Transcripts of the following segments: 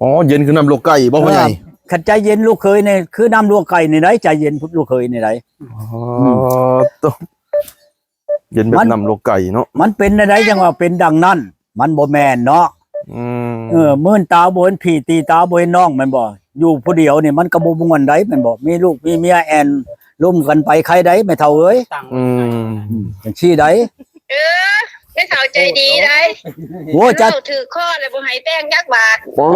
ອໍ ເຢັນຄືນ້ຳລວກໄກ່ບໍ່ພໍ່ໃຫຍ່? ເອີ ຄັນໃຈເຢັນລູກເຂີຍນີ້ຄືນ້ຳລວກໄກ່ນີ້ໃດ໋ ໃຈເຢັນລູກເຂີຍນີ້ໃດ໋. ອໍ ອືມ ໂຕ ເຢັນແບບ ມັນ ນ້ຳລວກໄກ່ເນາະ ມັນເປັນແນວໃດຈັ່ງວ່າເປັນດັ່ງນັ້ນ ມັນບໍ່ແມ່ນເນາະ. ອືມ ເອີ ມື່ນຕາບໍ່ເຫັນພີ່ ຕີຕາບໍ່ເຫັນນ້ອງ ແມ່ນບໍ່? ຢູ່ຜູ້ດຽວນີ້ມັນກໍບໍ່ມ່ວນໃດ ແມ່ນບໍ່? ມີລູກມີເມຍແອ່ນລົມກັນໄປໃຄໃດ ແມ່ເຖົ້າເອີຍ. ອືມ ອືມ ຈັ່ງຊີ້ໃດ໋. ເອີ ແມ່ເຖົ້າໃຈດີໃດ໋. ໂອ້ຍ ເວົ້າຖືກຄໍແລ້ວບໍ່ໃຫ້ແຕ່ງຈັກບາດ. ໂອ້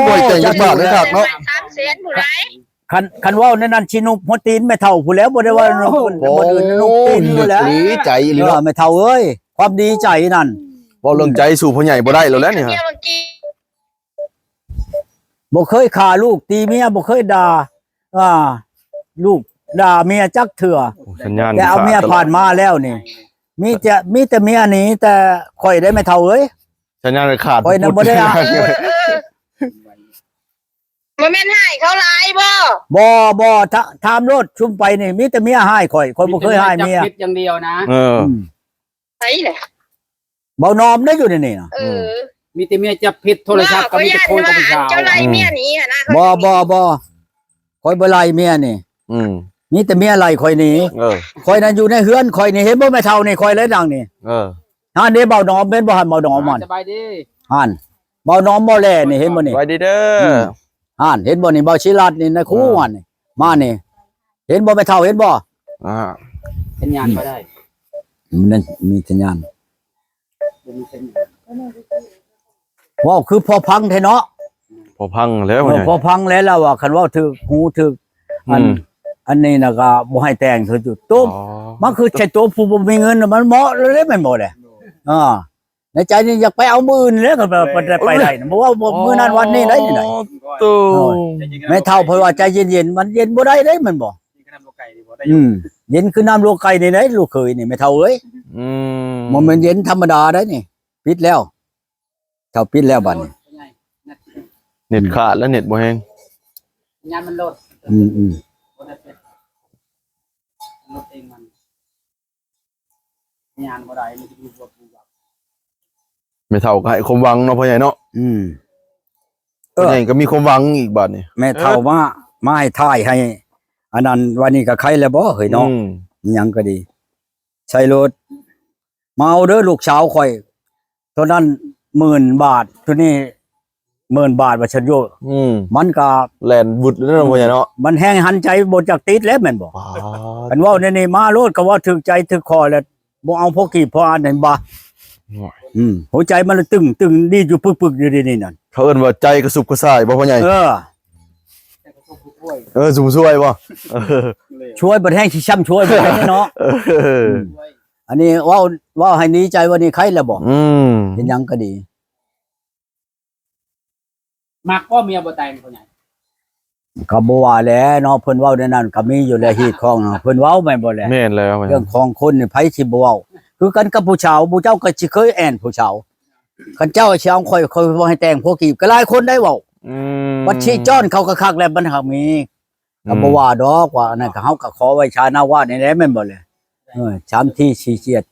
ບໍ່ໃຫ້ແຕ່ງຈັກບາດເລີຍຄັກເນາະ ສາມແສນຜູ້ໃດ໋. ຄັນ ຄັນເວົ້າແນວນັ້ນຊິນຸບຫົວຕີນແມ່ເຖົ້າພຸ້ນແຫຼ້ວ ບໍ່ໄດ້ວ່າ ໂອ້ ບໍ່ອື່ນ ນຸບຕີນພຸ້ນແຫຼ້ວ. ດີໃຈອີ່ຫຼີເນາະ ເອີ ແມ່ເຖົ້າເອີຍ ຄວາມດີໃຈນັ້ນ. ເວົ້າເລື່ອງໃຈ ອືມ ສູ້ພໍ່ໃຫຍ່ບໍ່ໄດ້ແລ້ວແຫຼະນີ້. ເມຍເມື່ອກີ້ ບໍ່ເຄີຍຂ້າລູກຕີເມຍ ບໍ່ເຄີຍດ່າ ອ່າ ລູກດ່າເມຍຈັກເທື່ອ. ໂອ້ ສັນຍານ ແຕ່ເອົາເມຍຜ່ານມາແລ້ວນີ້ ມີແຕ່ ມີແຕ່ເມຍໜີແຕ່ຂ້ອຍໄດ້ແມ່ເຖົ້າເອີຍ. ສັນຍານຂາດ ຂ້ອຍນະບໍ່ໄດ້ ເອີ ເອີ ບໍ່ແມ່ນຮ້າຍເຂົາຫຼາຍບໍ່? ບໍ່ ບໍ່ ຖາ ຖາມໂລດ ຊຸມໄປນີ້ມີແຕ່ເມຍຮ້າຍຂ້ອຍ ຂ້ອຍບໍ່ເຄີຍຮ້າຍເມຍ. ມີແຕ່ເມຍຈັບຜິດຢ່າງດຽວນະ. ເອີ ອືມ ໃຜແຫຼະ? ເບົານອມໄດ້ຢູ່ໃນນີ້ນະ. ເອີ ອືມ ມີແຕ່ເມຍຈັບຜິດໂທລະສັບ ກໍມີແຕ່ໂທກັບຜູ້ສາວ. ເຈົ້າໄລ່ເມຍໜີຫັ້ນນະ. ບໍ່ ບໍ່ ບໍ່ ຂ້ອຍບໍ່ໄລ່ເມຍນີ້. ອືມ ມີແຕ່ເມຍໄລ່ຂ້ອຍໜີ. ເອີ ຂ້ອຍນັ້ນຢູ່ໃນເຮືອນຂ້ອຍນີ້ ເຫັນບໍ່ແມ່ເຖົ້ານີ້ ຂ້ອຍເລີຍນັ່ງນີ້. ເອີ ຫັ້ນເດ້ເບົານອມ ເຫັນບໍ່ຫັ້ນ ເບົານອມຫັ້ນ. ສະບາຍດີ ຫັ້ນ ເບົານອມບໍ່ແລນີ້ ເຫັນບໍ່ນີ້? ສະບາຍດີເດີ. ອືມ ຫັ້ນ ເຫັນບໍ່ນີ້ ເບົາສີລັດນີ້ນະຄູ. ເອີ ຫັ້ນນີ້ ມານີ້ ເຫັນບໍ່ແມ່ເຖົ້າ ເຫັນບໍ່? ອ່າ ສັນຍານບໍ່ໄດ້ ມັນມີສັນຍານ. ບໍ່ມີສັນຍານ ເວົ້າຄືພໍພັງແທ້ເນາະ. ພໍພັງແລ້ວ ເອີ ພໍພັງແລ້ວ ລາວວ່າຄັນເວົ້າຖືກຫູຖືກ ອັນ ອືມ ອັນນີ້ນະກໍບໍ່ໃຫ້ແຕ່ງເທື່ອຈຸດ. ໂຕ ອໍ ມາຄິດໃສ່ໂຕຜູ້ບໍ່ມີເງິນ ມັນເໝາະແລ້ວເດ້ ແມ່ນບໍ່ແຫຼະ? ອ່າ ໃນໃຈນີ້ຢາກໄປເອົາມື້ອື່ນແລ້ວ ກໍໄປ ໄປໄດ້ນະ ບໍ່ວ່າມື້ນັ້ນວັນນີ້ໄດ້ນີ້. ອໍ ໂຕ ເອີ ແມ່ເຖົ້າເພິ່ນວ່າໃຈເຢັນໆ ມັນເຢັນບໍ່ໄດ້ເດ້ ແມ່ນບໍ່? ອືມ ເຢັນຄືນ້ຳລວກໄກ່ນີ້ໄດ໋ ລູກເຂີຍນີ້ ແມ່ເຖົ້າເອີຍ. ອືມ ບໍ່ແມ່ນເຢັນທຳມະດາໄດ໋ນີ້. ປິດແລ້ວ ເຈົ້າປິດແລ້ວບັດນີ້. ເນັດຂາດແລ້ວ ເນັດບໍ່ແຮງ ຍານມັນໂຫຼດ. ອືມໆ ໂຫຼດເອງມັນ ຍານບໍ່ໄດ້ ມັນຈະຢູ່ບໍ່ຖືກ. ແມ່ເຖົ້າກໍໃຫ້ຄວາມຫວັງເນາະ ພໍ່ໃຫຍ່ເນາະ. ອືມ ເອີ ພໍ່ໃຫຍ່ກໍມີຄວາມຫວັງອີກບາດນີ້. ແມ່ເຖົ້າ ເອີ ມາ ມາໃຫ້ຖ່າຍໃຫ້ອັນນັ້ນ ວັນນີ້ກໍໄຄແລ້ວບໍ່ເຮີ້ຍເນາະ? ອືມ ອີຫຍັງກໍດີ ໃສ່ໂລດ ມາເອົາເດີລູກສາວຂ້ອຍ ໂຕນັ້ນໝື່ນບາດ ໂຕນີ້ໝື່ນບາດ ວ່າຊັ້ນຢູ່. ອືມ ມັນກໍແລ່ນວຶດເລີຍເນາະ ອືມ ພໍ່ໃຫຍ່ເນາະ. ມັນແຮງຫັນໃຈບໍ່ຈັກຕິດແລ້ວແມ່ນບໍ່? ປາດ ຄັນເວົ້າແນວນີ້ມາໂລດ ກໍເວົ້າຖືກໃຈຖືກຄໍແລ້ວ ບໍ່ເອົາພໍກີບພໍອັນນັ້ນບໍ່. ໂອ້ຍ ອືມ ຫົວໃຈມັນຕຶງໆ ດີດຢູ່ປຶກໆ ຢູ່ເດນີ້ນັ້ນ. ເຂົາເອີ້ນວ່າໃຈກະສຸບກະສ່າຍບໍ່ ພໍ່ໃຫຍ່? ເອີ ເອີ ສຸບຊ່ວຍບໍ່? ເອີ ຊ່ວຍບັດແຮງຊິຊ້ຳຊ່ວຍບໍ່ໄດ້ເນາະ. ເອີ ອືມ ອັນນີ້ເວົ້າ ເວົ້າໃຫ້ດີໃຈ ວັນນີ້ໄຄແລ້ວບໍ່? ອືມ ເຮັດຫຍັງກໍດີ. ມັກບໍ່ເມຍບໍ່ແຕ່ງ ພໍ່ໃຫຍ່? ກໍບໍ່ວ່າແຫຼະເນາະ ເພິ່ນເວົ້າແນວນັ້ນກໍມີຢູ່ແຫຼະ ຮີດຄອງເນາະ ເພິ່ນເວົ້າແມ່ນບໍ່ແຫຼະ? ແມ່ນແລ້ວ ເລື່ອງຂອງຄົນນີ້ໃຜຊິບໍ່ເວົ້າ ຄືກັນກັບຜູ້ສາວ ໝູ່ເຈົ້າກໍຊິເຄີຍແອ່ນຜູ້ສາວ. ຄັນເຈົ້າຊິເອົາຂ້ອຍ ຂ້ອຍບໍ່ໃຫ້ແຕ່ງຜົວກີບ ກໍຫຼາຍຄົນໄດ້ເວົ້າ. ອືມ ບັດຊີ້ຈ້ອນເຂົາກໍຄັກແລ້ວ ມັນຫາກມີ ອືມ ກໍບໍ່ວ່າດອກ ວ່າອັນນັ້ນກໍ ເຮົາກໍຂໍໄວ້ຊານາວາດນີ້ແຫຼະ ແມ່ນບໍ່ແຫຼະ? ເອີ ສາມທີສີ່ຈຽດ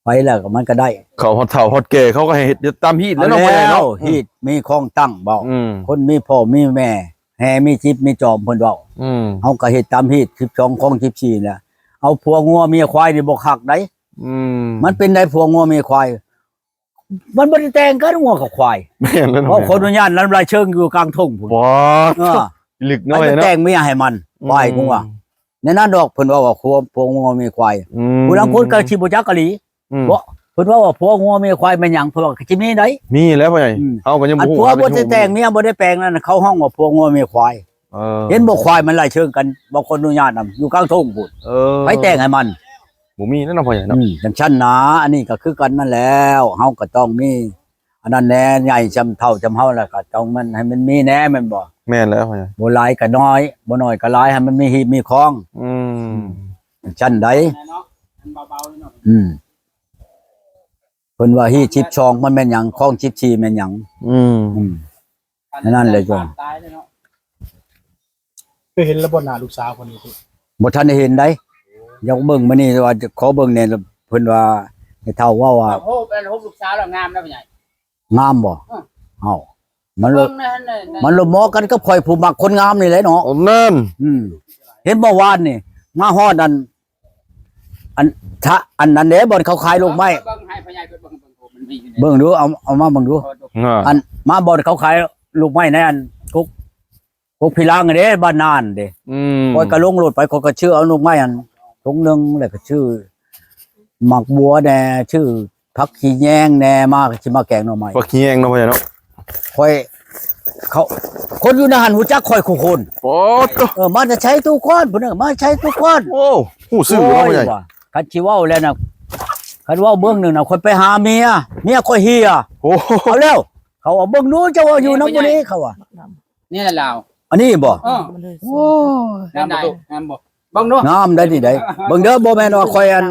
ໄປແລ້ວກໍມັນກໍໄດ້ ເຂົາຮອດເຖົ້າຮອດແກ່ ເຂົາກໍໃຫ້ເຮັດຕາມຮີດແຫຼະເນາະ ພໍ່ໃຫຍ່ເນາະ. ຮີດມີຂອງຕັ້ງເວົ້າ ອືມ ຄົນມີພໍ່ມີແມ່ ແຮ່ມີຈິບມີຈອມ ເພິ່ນເວົ້າ. ອືມ ເຮົາກໍເຮັດຕາມຮີດ ສິບສອງ ຂອງສິບສີ່ ແຫຼະ. ເອົາຜົວງົວເມຍຄວາຍນີ້ບໍ່ຄັກໃດ໋. ອືມ ມັນເປັນໃດຜົວງົວເມຍຄວາຍ? ມັນບໍ່ໄດ້ແຕ່ງກັນ ງົວກັບຄວາຍ. ແມ່ນແລ້ວເນາະ ເວົ້າຂໍອະນຸຍາດ ນ້ຳລາຍເຊີງຢູ່ກາງທົ່ງພຸ້ນ. ປາດ ເອີ ລຶກເນາະ ໃຜຈະແຕ່ງເມຍໃຫ້ມັນ ອືມ ຄວາຍງົວ. ໃນນັ້ນດອກ ເພິ່ນເວົ້າວ່າຜົວ ຜົວງົວເມຍຄວາຍ. ອືມ ຜູ້ລາງຄົນກໍຊິບໍ່ຈັກອີ່ຫຼີ. ອືມ ເພາະເພິ່ນເວົ້າວ່າຜົວງົວເມຍຄວາຍແມ່ນຫຍັງ? ເພິ່ນວ່າກໍຊິມີໃດ໋. ມີແລ້ວພໍ່ໃຫຍ່. ອືມ ເຮົາກໍຍັງບໍ່ຮູ້ ອັນຜົວບໍ່ໄດ້ແຕ່ງ ເມຍບໍ່ໄດ້ແປງນັ້ນ ເຂົາຮ້ອງວ່າຜົວງົວເມຍຄວາຍ. ເອີ ເຫັນບໍ່ ຄວາຍມັນໄລ່ເຊີງກັນ ບໍ່ຂໍອະນຸຍາດນຳ ຢູ່ກາງທົ່ງພຸ້ນ. ເອີ ໃຜແຕ່ງໃຫ້ມັນ? ບໍ່ມີແລ້ວເນາະ ພໍ່ໃຫຍ່ເນາະ. ອືມ ຈັ່ງຊັ້ນນະ ອັນນີ້ກໍຄືກັນນັ້ນແຫຼະ ເຮົາກໍຕ້ອງມີອັນນັ້ນແດ່ ໃຫຍ່ຊ່ຳເຖົ້າຊ່ຳເຮົາແລ້ວ ກໍຕ້ອງມັນໃຫ້ມັນມີແດ່ ແມ່ນບໍ່? ແມ່ນແລ້ວ ບໍ່ຫຼາຍກໍນ້ອຍ ບໍ່ນ້ອຍກໍຫຼາຍ ໃຫ້ມັນມີຮີບມີຄອງ. ອືມ ອືມ ຈັ່ງຊັ້ນໃດ໋. ອືມ ເພິ່ນວ່າຮີດສິບສອງມັນແມ່ນຫຍັງ ຄອງສິບສີ່ແມ່ນຫຍັງ? ອືມ ອືມ ນັ້ນແຫຼະຈ້ອງ. ເຄີຍເຫັນແລ້ວບໍ່ໜ້າລູກສາວຄົນນີ້? ບໍ່ທັນໄດ້ເຫັນໃດ໋ ຢາກເບິ່ງມື້ນີ້ວ່າຂໍເບິ່ງແດ່. ເພິ່ນວ່າ ແມ່ເຖົ້າເວົ້າວ່າ ຮູບ ຮູບລູກສາວແລ້ວງາມນະ ພໍ່ໃຫຍ່. ງາມບໍ່? ເອີ ເອົ້າ ມັນລະ ເບິ່ງນັ້ນ ມັນລະເໝາະກັນກັບຂ້ອຍຜູ້ມັກຄົນງາມນີ້ແຫຼະເນາະ. ໂອ້ ນັ້ນ ອືມ ເຫັນບໍ່ວານນີ້ ມາຮອດອັນ ອັນ ທະ ອັນນັ້ນເດ້ ບ່ອນເຂົາຂາຍລູກໄມ້ ເບິ່ງໃຫ້ພໍ່ໃຫຍ່ເພິ່ນເບິ່ງ ເບິ່ງ ເບິ່ງ ເບິ່ງດູ ເອົາ ເອົາມາເບິ່ງດູ. ອ່າ ອັນ ມາບ່ອນເຂົາຂາຍລູກໄມ້ໃນອັນ ກົກ ກົກພິລາງເດ້ ບ້ານນານເດ້. ອືມ ຂ້ອຍກໍລົງລົດໄປ ຂ້ອຍກໍຊື້ເອົາລູກໄມ້ອັນຖົງໜຶ່ງ ແລ້ວກໍຊື້ໝາກບົວແດ່ ຊື້ຜັກຂີ້ແຍງແດ່ ມາ ຊິມາແກງໜໍ່ໄມ້. ຜັກຂີ້ແຍງເນາະ ພໍ່ໃຫຍ່ເນາະ. ຂ້ອຍ ເຂົາ ຄົນຢູ່ໃນຫັ້ນຮູ້ຈັກຂ້ອຍຄູ່ຄົນ. ໂອ້ໂຕ ເອີ ມາແຕ່ໄຊຕຸກອນພຸ້ນເດີ ມາໄຊຕຸກອນ. ໂອ້ ຮູ້ຊື່ເນາະ ໂອ້ຍ ພໍ່ໃຫຍ່. ວ່າ ຄັນຊິເວົ້າແລ້ວນະ ຄັນເວົ້າເບື້ອງໜຶ່ງນະ ຂ້ອຍໄປຫາເມຍ ເມຍຂ້ອຍເຮຍ. ໂອ້ ເອົາແລ້ວ ເຂົາວ່າ ເບິ່ງດູເຈົ້າວ່າຢູ່ນຳຜູ້ນີ້ ເຂົາວ່າ ນີ້ແຫຼະລາວ ອັນນີ້ບໍ່? ເອີ ໂອ້ຍ ງາມບໍ່? ງາມບໍ່? ເບິ່ງດູ ງາມໄດ໋ນີ້ໄດ໋. ເບິ່ງເດີ ບໍ່ແມ່ນວ່າຂ້ອຍອັນ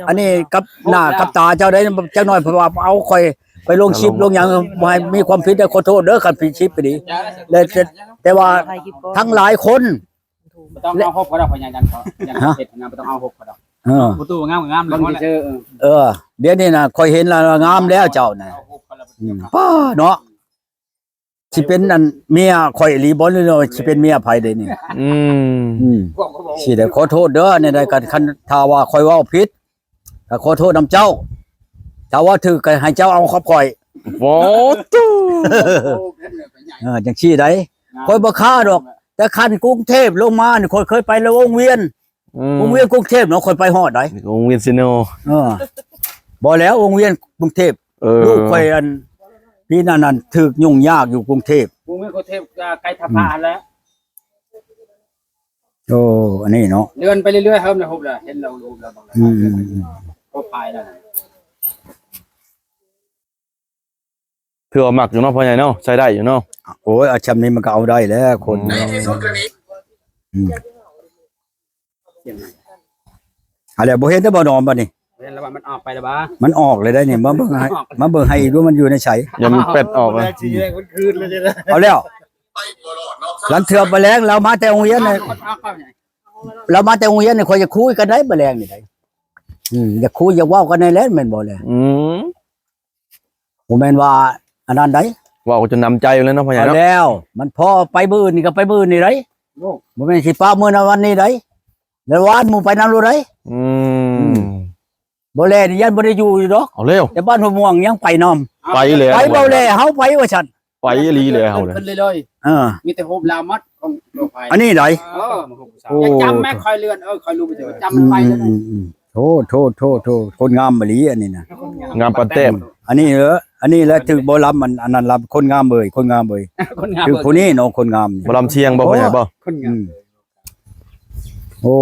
ອັນນີ້ກັບໜ້າກັບຕາເຈົ້າໄດ໋ ຈັກໜ້ອຍເພິ່ນວ່າເອົາຂ້ອຍໄປລົງຄລິບລົງຫຍັງ ບໍ່ໃຫ້ມີຄວາມຜິດເດີ ຂໍໂທດເດີ ຄັນຜິດຄລິບກໍດີ. ແຕ່ ແຕ່ວ່າທັງຫຼາຍຄົນ ບໍ່ຕ້ອງເອົາຮົບເຂົາດອກ ຂ້ອຍຍັງ ຍັງ ຍັງເຮັດນະ ບໍ່ຕ້ອງເອົາຮົບເຂົາດອກ. ເອີ ປະຕູງາມ ງາມເລີຍ. ເອີ ດຽວນີ້ນະ ຂ້ອຍເຫັນແລ້ວງາມແລ້ວເຈົ້ານະ. ອືມ ປ້າເນາະ ຊິເປັນອັນເມຍຂ້ອຍອີ່ຫຼີບໍ່ ຫຼືວ່າຊິເປັນເມຍໃຜເດນີ້? ອືມ ອືມ ຊິໄດ້ຂໍໂທດເດີ ແນວໃດກໍຄັນຖ້າວ່າຂ້ອຍເວົ້າຜິດ ກໍຂໍໂທດນຳເຈົ້າ ຖ້າເວົ້າຖືກກໍໃຫ້ເຈົ້າເອົາກັບຂ້ອຍ. ໂອ້ໂຕ ເອີ ຈັ່ງຊີ້ໃດ ຂ້ອຍບໍ່ຄ້າດອກ ແຕ່ຂັ້ນກຸງເທບລົງມານີ້ ຂ້ອຍເຄີຍໄປແລ້ວວົງວຽນ ອືມ ວົງວຽນກຸງເທບເນາະ ຂ້ອຍໄປຮອດໃດ ວົງວຽນຊີໂນ. ເອີ ບໍ່ແລ້ວ ວົງວຽນກຸງເທບ ເອີ ລູກຂ້ອຍອັນ ປີນັ້ນນັ້ນຖືກຫຍຸ້ງຍາກຢູ່ກຸງເທບ. ວົງວຽນກຸງເທບ ໃກ້ທ່າພ້າຫັ້ນແຫຼະ. ໂອ້ ອັນນີ້ເນາະ ເລື່ອນໄປເລື້ອຍໆ ເຮີ້ມແລ້ວ ຮູບແລ້ວ ເຫັນແລ້ວ ຮູບແລ້ວ ເບິ່ງແລ້ວ ອືມ ກໍພາຍແລ້ວ. ຖືວ່າມັກຢູ່ເນາະ ພໍ່ໃຫຍ່ເນາະ ໃຊ້ໄດ້ຢູ່ເນາະ. ໂອ້ຍ ເອົາຊ່ຳນີ້ມັນກໍເອົາໄດ້ແລ້ວຄົນ. ອືມ ອືມ ອັນແລ້ວບໍ່ເຫັນແຕ່ບໍ່ນອນບັດນີ້ ເຫັນແລ້ວວ່າມັນອອກໄປແລ້ວບໍ່? ມັນອອກເລີຍໄດ໋ນີ້ ມາເບິ່ງໃຫ້ ມາເບິ່ງໃຫ້ອີກດູ ມັນຢູ່ໃນໃສ? ຢ່າມັນແປັດອອກນະ ເອົາແລ້ວ ລາງເທື່ອໄປແລ້ງ ລາວມາແຕ່ໂຮງຮຽນນີ້ ລາວມາແຕ່ໂຮງຮຽນນີ້ ຂ້ອຍຢາກຄຸຍກັນໄດ໋ ມາແລງນີ້ໄດ໋. ອືມ ຢາກຄຸຍ ຢາກເວົ້າກັນແດ່ແຫຼະ ແມ່ນບໍ່ແລະ? ອືມ ບໍ່ແມ່ນວ່າອັນນັ້ນໃດ໋ ເວົ້າຈົນນ້ຳໃຈແລ້ວເນາະ ພໍ່ໃຫຍ່ເນາະ. ແລ້ວມັນພໍໄປມື້ອື່ນນີ້ກໍໄປມື້ອື່ນນີ້ໃດ໋ ບໍ່ແມ່ນຊິປະມື້ນັ້ນວັນນີ້ໃດ໋ ແລ້ວວານໝູ່ໄປນຳໂລດໃດ໋. ອືມ ອືມ ບໍ່ແລນີ້ຢ້ານບໍ່ໄດ້ຢູ່ຢູ່ດອກ. ເອົາແລ້ວ ແຕ່ບ້ານຫົວມ່ວງຍັງໄປນຳ ໄປແລ້ວ ໄປບໍ່ແລ ເຮົາໄປວ່າຊັ້ນ ໄປອີ່ຫຼີແລ້ວເຮົາ ຂຶ້ນເລີຍ ເອີ ມີແຕ່ຮູບລາວໝົດຂອງໂລກໄພ ອັນນີ້ໃດ໋. ເອີ ໂອ້ ຈຳແມ່ ຂ້ອຍເລື່ອນ ເອີ ຂ້ອຍຮູ້ບໍ່ຈຳໄປເລີຍ. ອືມ ໂທດ ໂທດ ໂທດ ໂທດ ຄົນງາມອີ່ຫຼີອັນນີ້ນະ ງາມປານແຕ້ມ. ອັນນີ້ເອີ ອັນນີ້ແຫຼະຖືກບໍ່ລຳ ອັນ ອັນນັ້ນລຳ ຄົນງາມເອີຍ ຄົນງາມເອີຍ ຄົນງາມ ຄືຜູ້ນີ້ເນາະ ຄົນງາມນີ້ ບໍ່ລຳຊຽງບໍ່ ໂອ້ ພໍ່ໃຫຍ່ບໍ່? ຄົນງາມ ອືມ ໂອ້